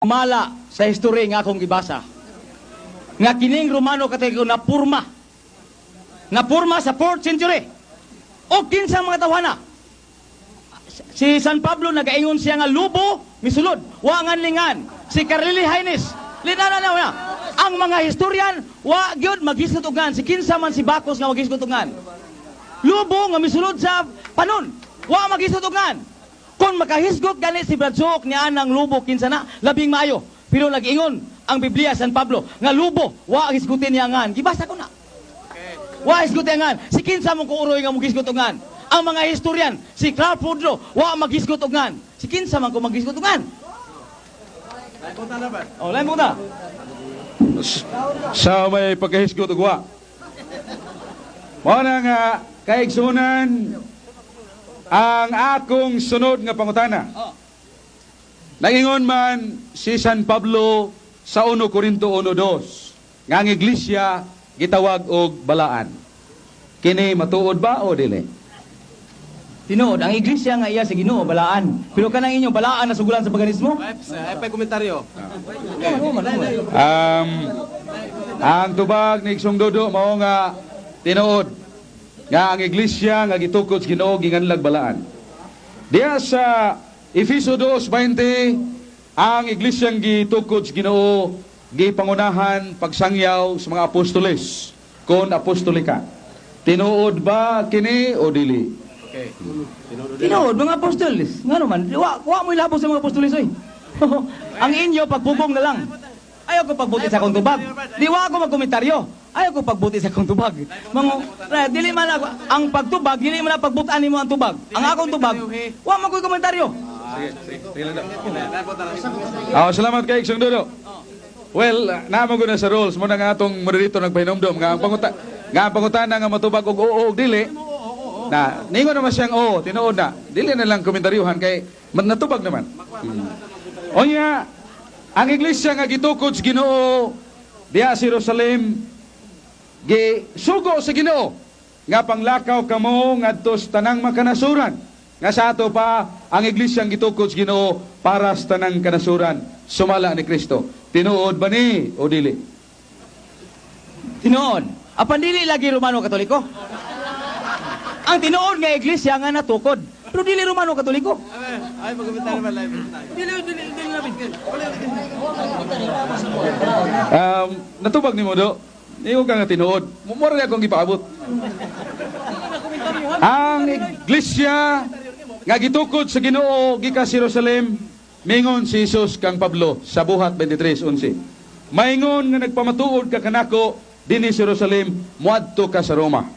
Mala sa history nga akong gibasa. Nga kining Romano Katoliko na purma. Na purma sa 4th century. O kinsa mga tawhana. Si San Pablo nagaingon siya nga lubo misulod, wa nganlingan. Si Carlyle Haynes, linana na na. Ang mga historian wa gyud maghisgot og ngan. Si kinsa man si Bakos nga maghisgot og ngan. Lubo nga misulod sa panon, wa maghisgot og ngan. Kung makahisgot gani si Brad Suok niya ang lubo kinsa na, labing maayo. Pero nag-ingon ang Biblia, San Pablo, nga lubo wa hisgutin niya ngan. Gibasa ko na. Wa hisgutin ngan. Si kinsa mong kuuroy nga mogisgot og ngan. Ang mga historian, si Clark Woodrow, wa maghisgot og ngan. Si kinsa man ko maghisgot og ngan. Oh, lain mo ta. Sa may pagkahisgot ug wa. Mao na nga, kaigsunan, ang akong sunod nga pangutana. Nagingon man si San Pablo sa 1 Corinto 1:2 nga ang iglesia gitawag og balaan. Kini matuod ba o dili? Tinuod, ang iglesia nga iya sa Ginoo balaan. Pero kanang inyo balaan na sugulan sa paganismo? Ay, pa komentaryo. Oo man, oo man. Ang tubag ni Igsong Dodo mao nga tinuod nga ang iglesia nga gitukod sa Ginoo ginganlag balaan. Diya sa Efeso 2:20, ang iglesia nga gitukod sa Ginoo gipangunahan pagsangyaw sa mga apostoles kon apostolika. Tinuod ba kini o dili? Okay. Tinuod mga apostoles. Ngano man, wa mo ilabos sa mga apostoles oy. Ang inyo pagpugong na lang. Ayaw ko pagbuti sa akong tubag. Di wa ako magkomentaryo. Ayaw ko pagbuti sa akong tubag. Mga dili man ako ang pagtubag, dili man na pagbutan nimo ang tubag. Ang akong tubag, wa man ko'y komentaryo. Sige, sige, sige lang daw. Ah, salamat kay Igsong Dodo. Well, naamo ko na sa rules mo na nga atong moderator nagpahinomdom nga ang pangutana nga matubag og oo og dili. Na, ningon naman siyang oo, tinuod na. Dili na lang komentaryuhan kay natubag naman. Onya, ang iglesia nga gitukod sa Ginoo diha sa Jerusalem gi sugo sa Ginoo nga panglakaw kamo ngadto sa tanang makanasuran, nga sa ato pa ang iglesia nga gitukod sa Ginoo para sa tanang kanasuran sumala ni Kristo. Tinuod ba ni o dili? Tinuod. Apan dili lagi Romano Katoliko. Ang tinuod nga iglesia nga natukod. Pero dili Romano Katoliko. Ay, pag-komentaryo ba live? Dili dili dili labi. Natubag ni mo do. Niyo ka nga tinuod. Mura na akong gipaabot. Ang iglesia nga gitukod sa Ginoo gikan sa Jerusalem, mingon si Jesus kang Pablo sa Buhat 23:11. Maingon nga nagpamatuod ka kanako dinhi sa Jerusalem, muadto ka sa Roma.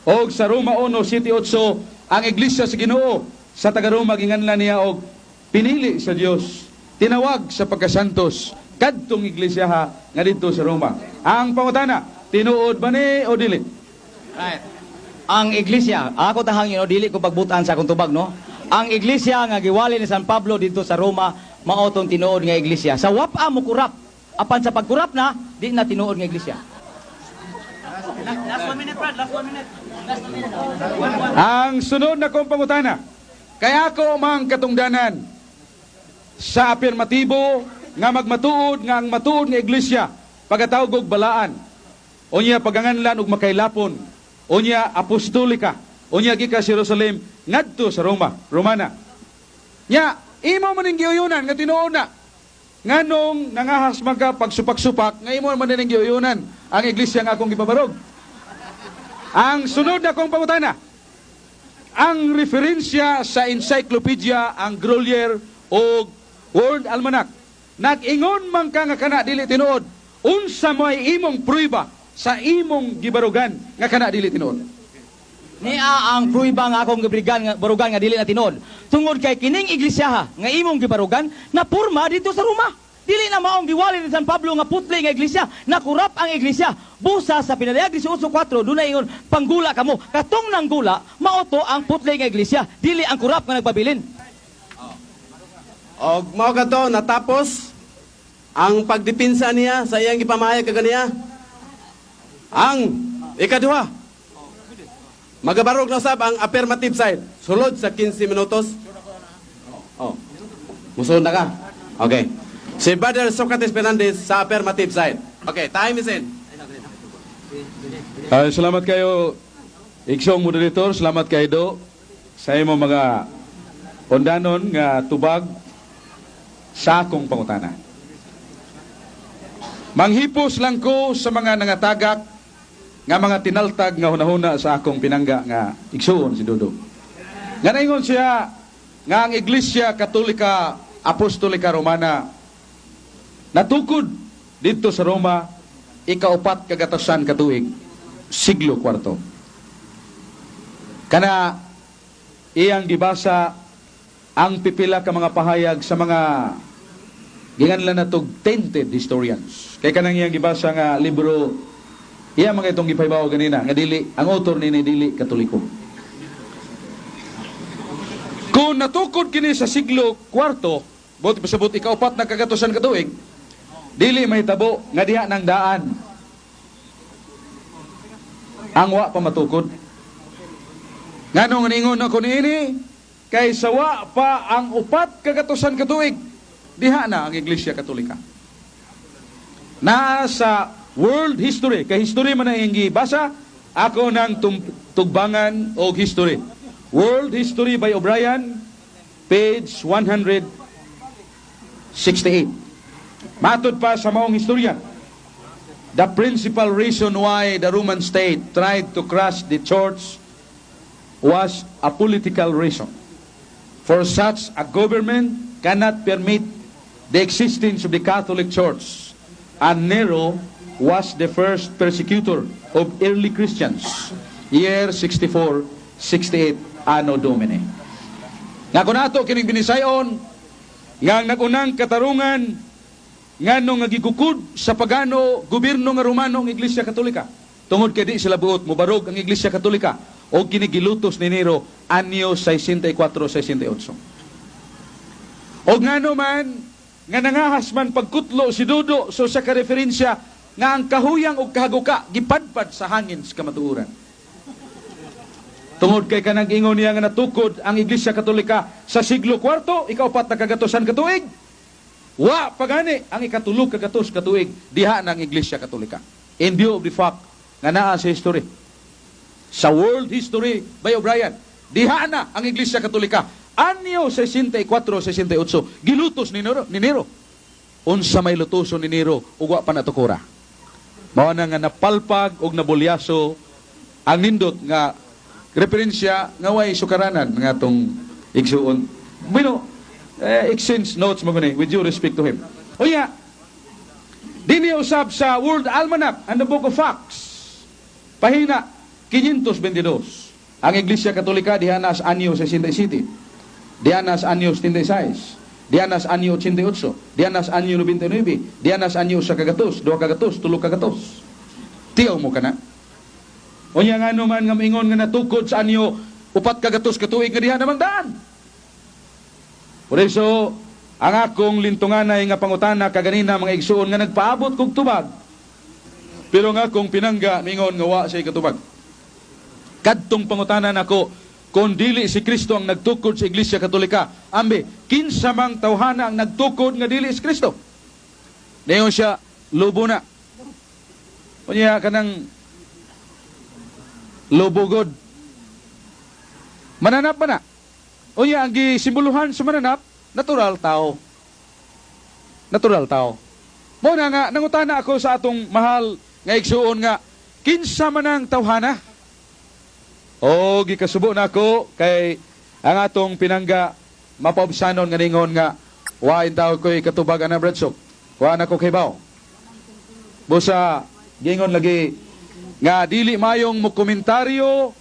Og sa Roma 1:7-8, ang iglesia sa Ginoo sa taga Roma ginganlan niya og pinili sa Dios, tinawag sa pagkasantos, kadtong iglesia ha nga didto sa Roma. Ang pangutana, tinuod ba ni o dili? Right. Ang iglesia, ako tahang yun, dili ko pagbutan sa akong tubag, no? Ang iglesia nga giwali ni San Pablo dito sa Roma, mao tong tinuod nga iglesia. Sa wapa mo kurap, apan sa pagkurap na, di na tinuod nga iglesia. Last 1 minute, Brad. Last 1 minute. Ang sunod na kong pangutana, kaya ako mang katungdanan sa apirmatibo nga magmatuod nga ang matuod nga iglesia pagkatawag og balaan, unya paganganlan og makailapon, unya apostolika, unya gikan sa Jerusalem ngadto sa Roma, Romana. Nya imo man ning giuyunan nga tinuod na, nganong nangahas man ka pagsupak-supak nga imo man ning giuyunan ang iglesia nga akong gipabarog? Ang sunod na kong pangutana, ang referensya sa encyclopedia, ang Grolier o World Almanac, nag-ingon man ka nga kana dili tinuod, unsa may imong pruiba sa imong gibarugan nga kana dili tinuod? Nia ang pruiba nga akong gibrigan nga barugan nga dili na tinuod. Tungod kay kining iglesia nga imong gibarugan na purma dito sa Roma. Dili na maong giwali ni San Pablo nga putli nga iglesia, nakurap ang iglesia. Busa sa Pinadayag 18:4 dunay ingon panggula kamo. Katong nanggula mao to ang putli nga iglesia, dili ang kurap nga nagpabilin. Og mao kato natapos ang pagdepinsa niya sa iyang gipamahayag kaganiya. Ang ikaduha, magabarog na usab ang affirmative side. Sulod sa 15 minutos. Oh. Musulod na ka. Okay. Si Brother Socrates Fernandez sa affirmative side. Okay, time is in. Ah, salamat kayo, igsoong moderator, salamat kayo do sa imo mga undanon nga tubag sa akong pangutana. Manghipos lang ko sa mga nangatagak nga mga tinaltag nga hunahuna sa akong pinangga nga igsuon si Dodo. Nga naingon siya nga ang Iglesia Katolika Apostolika Romana natukod didto sa Roma ikaupat kagatasan katuig, siglo kwarto. Kana iyang gibasa ang pipila ka mga pahayag sa mga ginganlan natog tainted historians. Kay kanang iyang gibasa nga libro, iya mga itong gipahibaw ganina nga dili ang author nini dili Katoliko. Kung natukod kini sa siglo kwarto, buot pasabot ikaupat na kagatusan katuig, dili mahitabo nga diha ng daan ang wa pa matukod. Nganong ningon ako niini? Kay sa wa pa ang upat kagatusan katuig, diha na ang Iglesia Katolika. Naa sa world history, kay history man ang iyang gibasa, ako nang tugbangan og history. World History by O'Brien, page 168. Matod pa sa maong istorya, the principal reason why the Roman state tried to crush the church was a political reason. For such a government cannot permit the existence of the Catholic Church. And Nero was the first persecutor of early Christians, year 64, 68 Anno Domini. Nga kung nato kining binisayon, nga ang nagunang katarungan ngano nga gigukod sa pagano gobyerno nga Romano ang Iglesia Katolika. Tungod kay di sila buot mobarog ang Iglesia Katolika o kini gilutos ni Nero anyo 64-68. O ngano man nga nangahas man pagkutlo si Dodo so sa kareferensya nga ang kahuyang og kahaguka gipadpad sa hangin sa kamatuoran. Tungod kay kanang ingon niya nga natukod ang Iglesia Katolika sa siglo kwarto, ikaupat na kagatusan katuig, wa pagani ang ikatulo kagatos katuig diha ng Iglesia Katolika. In view of the fact nga naa sa history. Sa World History by O'Brien, diha na ang Iglesia Katolika. Anyo 64-68, gilutos ni Nero. Ni Nero. Unsa may lutoson ni Nero, ug wa pa natukura. Mao na nga napalpag og nabulyaso ang nindot nga referensya nga way sukaranan nga atong igsuon. Bueno, exchange notes mo gani with due respect to him. Unya, dinhi usab sa World Almanac and the Book of Facts. Pahina 522. Ang Iglesia Katolika diha na sa anyo 67. Diha na sa anyo 76. Diha na sa anyo 88. Diha na sa anyo 99. Diha na sa anyo sa kagatos, duha kagatos, tulo kagatos. Tiyaw mo ka na. Unya nga man nga maingon nga natukod sa anyo upat kagatos katuig nga diha namang daan. Por eso, ang akong lintunganay nga pangutana kaganina, mga igsuon, nga nagpaabot kog tubag. Pero nga akong pinangga mingon nga wa siya katubag. Kadtong pangutana nako, kung dili si Kristo ang nagtukod sa Iglesia Katolika, ambi, kinsa mang tawhana ang nagtukod nga dili si Kristo? Ningon siya, lobo na. Unya kanang lobogod. Mananap ba na? Unya, ang gisimboluhan sa mananap, natural tao. Natural tao. Mao na nga, nangutana ako sa atong mahal nga igsuon nga, kinsa man ang tawhana? O gikasubo na ako kay ang atong pinangga mapaubsanon nga ningon nga wa taw ko'y katubag ana, Brad Sok. Wa na ko kahibaw. Busa gingon lagi nga dili mayong mo komentaryo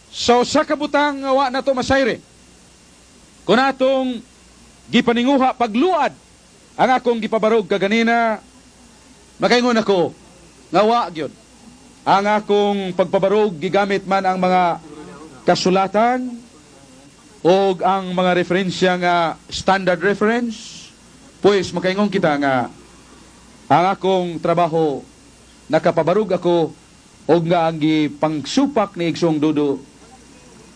sa usa ka butang nga wa na to masayre. Kung atong gipaninguha pagluad ang akong gipabarog kaganina, makaingon ako nga wa gyud ang akong pagpabarog gigamit man ang mga kasulatan o ang mga referensya nga standard reference, pues makaingon kita nga ang akong trabaho nakapabarog ako og nga ang gipangsupak ni Igsoong Dudo,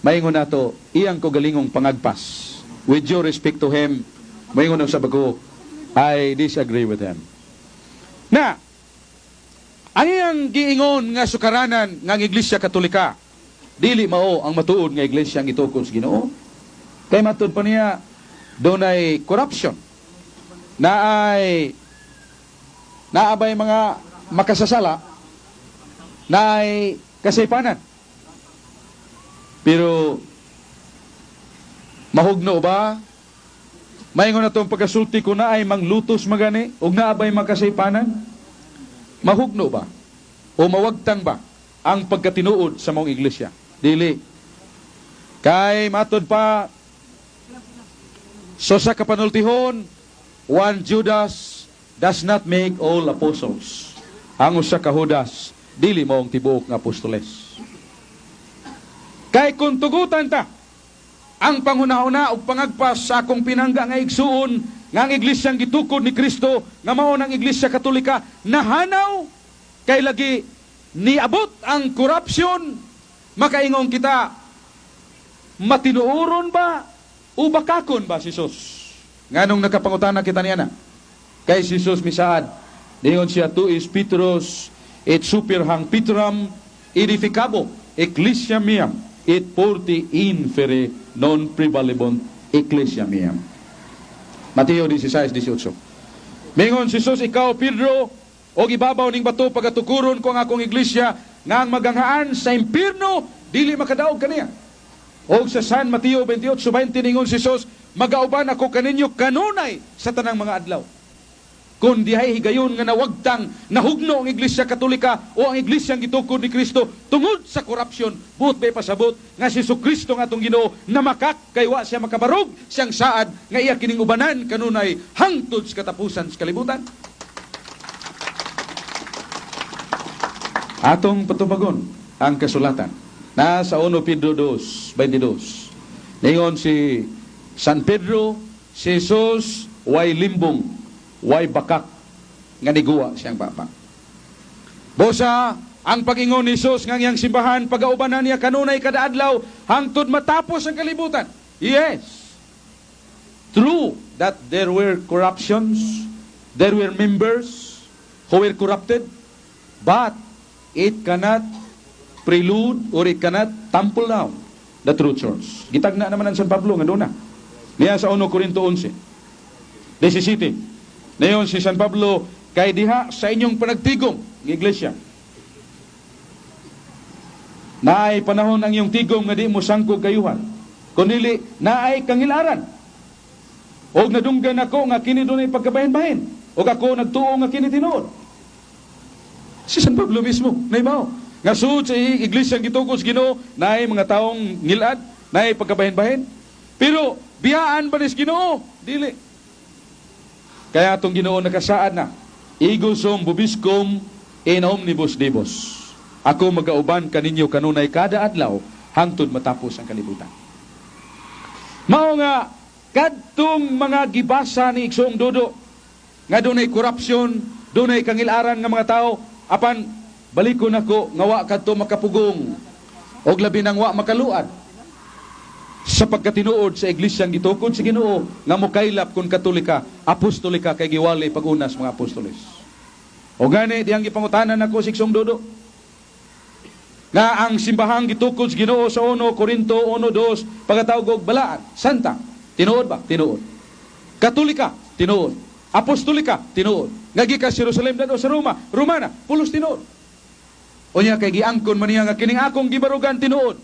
maingon nato iyang kaugalingong pangagpas. With due respect to him, maingon sa bago I disagree with him. Na, ang iyang giingon nga sukaranan nga ang Iglesia Katolika, dili mao ang matuod nga iglesia ang gitukod sa Ginoo. Kay matud pa niya, dunay corruption. Naabay mga makasasala, naay kasaypanan. Pero mahugno ba? Maingon na itong pagkasulti ko na ay manglutos magani ug naabay makasaypanan? Mahugno ba? O mawagtang ba ang pagkatinuod sa maong iglesia? Dili. Kay matod pa so sa kapanultihon, one Judas does not make all apostles. Ang usa ka Judas, dili mo ang tibuok nga apostoles. Kay kung tugutan ta ang panghunahuna ug pangagpas sa akong pinangga nga igsuon nga ang iglesyang gitukod ni Kristo nga mao ng Iglesia Katolika nahanaw kay lagi niabot ang korupsyon, makaingon kita, matinuoron ba o bakakon ba si Jesus? Nganong nakapangutana kita niya na? Kay si Jesus misaad, ningon siya, "Tu es Petrus et super hanc Petram edificabo ecclesiam meam et portae inferni non prevalebunt ecclesiam meam." Mateo 16:18. Mingon si Jesus, "Ikaw Pedro, og ibabaw ning bato pagatukuron ko ang akong iglesia nga ang maganghaan sa impierno dili makadaog kaniya." Og sa San Mateo 28:20 ningon si Jesus, "Magauban ako kaninyo kanunay sa tanang mga adlaw." Kung dihay higayon nga nawagtang nahugno ang Iglesia Katolika o ang Iglesia ang gitukod ni Kristo tungod sa korupsyon, buot ba ipasabot nga si Kristo nga atong Ginoo namakak kay wa siya makabarog siyang saad nga iya kining ubanan kanunay hangtod sa katapusan sa kalibutan? Atong patubagon ang kasulatan. Nasa 1 Pedro 2:22. Ningon si San Pedro, si Jesus way limbong, way bakak nga niguwa siyang papa. Bosa, ang pag-ingon ni Jesus nga iyang simbahan pagaubanan niya kanunay kada adlaw hangtod matapos ang kalibutan. Yes. True that there were corruptions, there were members who were corrupted, but it cannot prelude or it cannot tumble down the true church. Gitagna naman ang San Pablo nga duna. Niya sa 1 Corinto 11:17. Ngayon si San Pablo, "Kay diha sa inyong panagtigom ng iglesia, naay panahon ang iyong tigom nga di mo sangkog kayuhan. Kundi naay kangilaran. Og nadunggan ako nga kini dunay pagkabahin-bahin. Og ako nagtuo nga kini tinuod." Si San Pablo mismo, naibaw nga sud sa iglesia ang gitukod sa Ginoo, naay mga taong ngilad, naay pagkabahin-bahin. Pero biyaan ba ni Ginoo? Dili. Kaya atong Ginoo nakasaad na, "Ego sum vobiscum in omnibus diebus." Ako magauban kaninyo kanunay kada adlaw hangtod matapos ang kalibutan. Mao nga kadtong mga gibasa ni Igsoong Dodo nga dunay korupsyon, dunay kangilaran nga mga tao, apan balikon nako nga wa kadto makapugong og labi nang wa makaluad sa pagkatinuod sa iglesyang gitukod sa Ginoo nga mokaylap kung Katolika, Apostolika kay giwali pag-unas mga apostoles. O gani diyang gipangutanan nako si Igsoong Dodo nga ang simbahang gitukod sa Ginoo sa 1 Corinto 1:2 pagkatawag og balaan, santa, tinuod ba? Tinuod. Katolika, tinuod. Apostolika, tinuod. Nga gikan sa Jerusalem o sa Roma, Romana, pulos tinuod. Unya kay giangkon man niya nga kining akong gibarugan tinuod.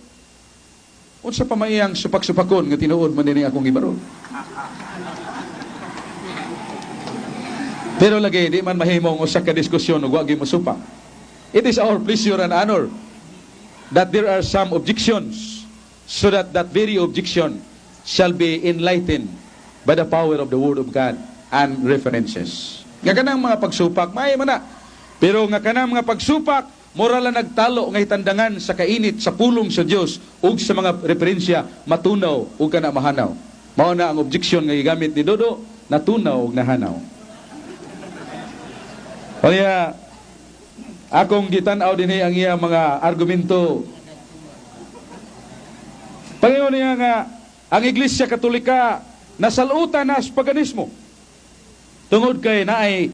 Unsa pa may iyang supak-supakon nga tinuod man dinhi akong gibarog? Pero lagi di man mahimong usa ka diskusyon ug wa gyud mosupak. It is our pleasure and honor that there are some objections so that that very objection shall be enlightened by the power of the Word of God and references. Nga kanang mga pagsupak, may man na. Pero nga kanang mga pagsupak, mura lang nagtalo nga hitandangan sa kainit sa pulong sa Dios ug sa mga referensya matunaw ug kana mahanaw. Mao na ang objection nga gigamit ni Dodo, natunaw ug nahanaw. Kaya akong gitan-aw dinhi ang iya mga argumento. Pangingon niya nga ang Iglesia Katolika nasalutan na sa paganismo. Tungod kay naay